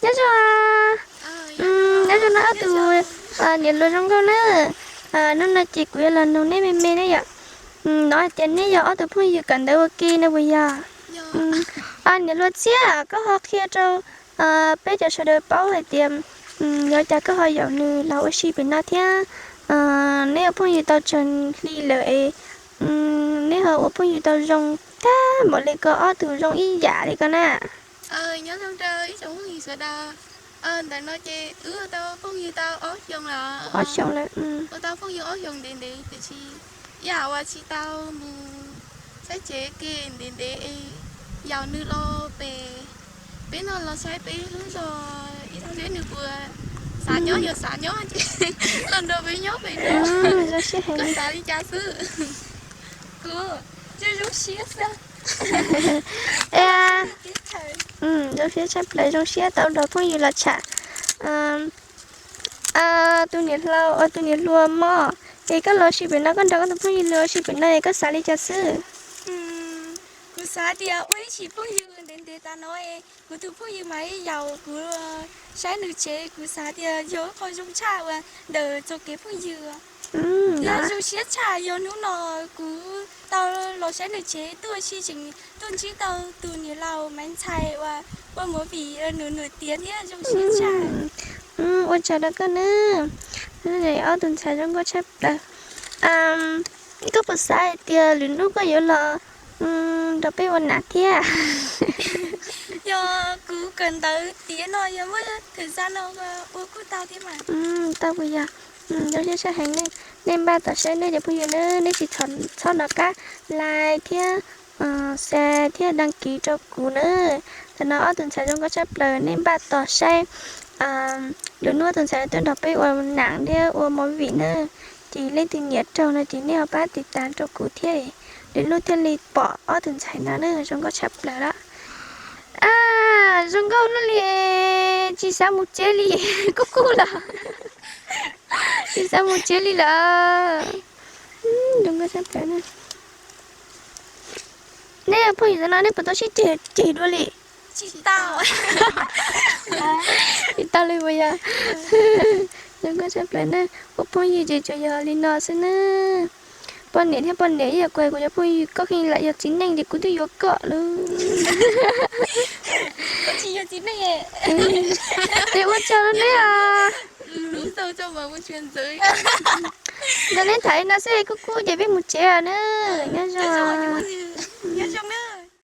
Nyob zoo, nyob zoo no ob tug niam hluas zoo nkauj na. Hnub no ces kuv yuav los nug neb me me ne yom. No hais tias neb yog ob tug phooj ywg kawm ntawv ua ke no puas yog? Niam hluas Txiab, koj ho qhia rau peb cov sawv daws paub hais tias yog cas koj ho yaum nws los ua si pem no thiab? Neb ua phooj ywg tau tsawg hli lawm es neb ho ua phooj ywg tau zoo tag npaum li ko, ob tug zoo ib yam li ko na? Nyob zoo rau ib tsoom phooj ywg sawv daws. Ntawm no ces wb ua tau phooj ywg tau ob xyoos lawm. Ob xyoos lawm. Ua tau phooj ywg ob xyoos ntev ntev tiam sis ib yam uas tsis tau mus saib tsev ke ntev ntev es yaum nws los pem peb no los saib peb lub zos, ib txhia nws puas xav nyob, yog xav nyob ces los nrog peb nyob pem no. Koj xav li cas xwb? Kuv zoo zoo siab xwb. Zoo siab tshaj plaws, zoo siab tau nrog phooj ywg los tsham. Tus niam hluas, tus niam hluas Mos, es koj los ua si pem no, koj nrog koj tus phooj ywg los ua si pem no es koj xav li cas xwb? Kuv xav tias ua ib sim phooj ywg ntev ntev tas no es kuv tus phooj ywg mas yaum kuv saib nws tsev, kuv xav tias yog ib qho zoo tshaj uas ntawm txoj kev phooj ywg. Yog zoo siab tshaj yog hnub no kuv tau los saib nws tsev tuaj ua si tseem tuaj ntsib tau tus niam laus Maiv Ntxhais uas ua movie nws nws tiav thiab zoo siab tshaj. Ua tsaug rau koj nawb, ob tug ntxhais zoo nkauj tshaj plaws. Koj puas xav hais tias lwm hnub koj yuav los nrog peb ua nam thiab? Yog kuv kawm ntawv tiav no yog muaj thời gian no ua kuj tau thiab mas. Tau puas yog? Zoo siab tshaj heev ne. Nej npaj tos saib nawb cov phooj ywg nawb, nej tsis txhob nco qab like thiab share thiab đăng ký rau kuv nawb. Tam no ob tug ntxhais zoo nkauj tshaj plaws, nej npaj tos saib lwm hnub ob tug ntxhais tuaj nrog peb ua nam thiab ua movie nawb. Ces leej twg nyiam raug no ces nej ho pab tiv tas rau kuv thiab, lwm hnub thiaj li pom ob tug ntxhais no nawb, zoo nkauj tshaj plaws lawm. Zoo nkauj luaj li, tsis xav mus tsev li, kub kub lawm. Tsis xav mus tsev li lawm. Zoo nkauj tshaj plaws. Nej phooj ywg tam no nej puas tau sib ceg ceg dua li? Tsis tau li puas yog? Zoo nkauj tshaj plaws na, ua phooj ywg ces tsuas yog li no xwb na. Poj niam thiab poj niam ib yam kuv, kuv cov phooj ywg koj kheej lam yog txiv neej ces kuv twb yuav koj lawm. Ces ua tsaug rau neb os. Ntawm neb tham li no xwb, kub kub ces peb mus tsev os na. Nyob zoo.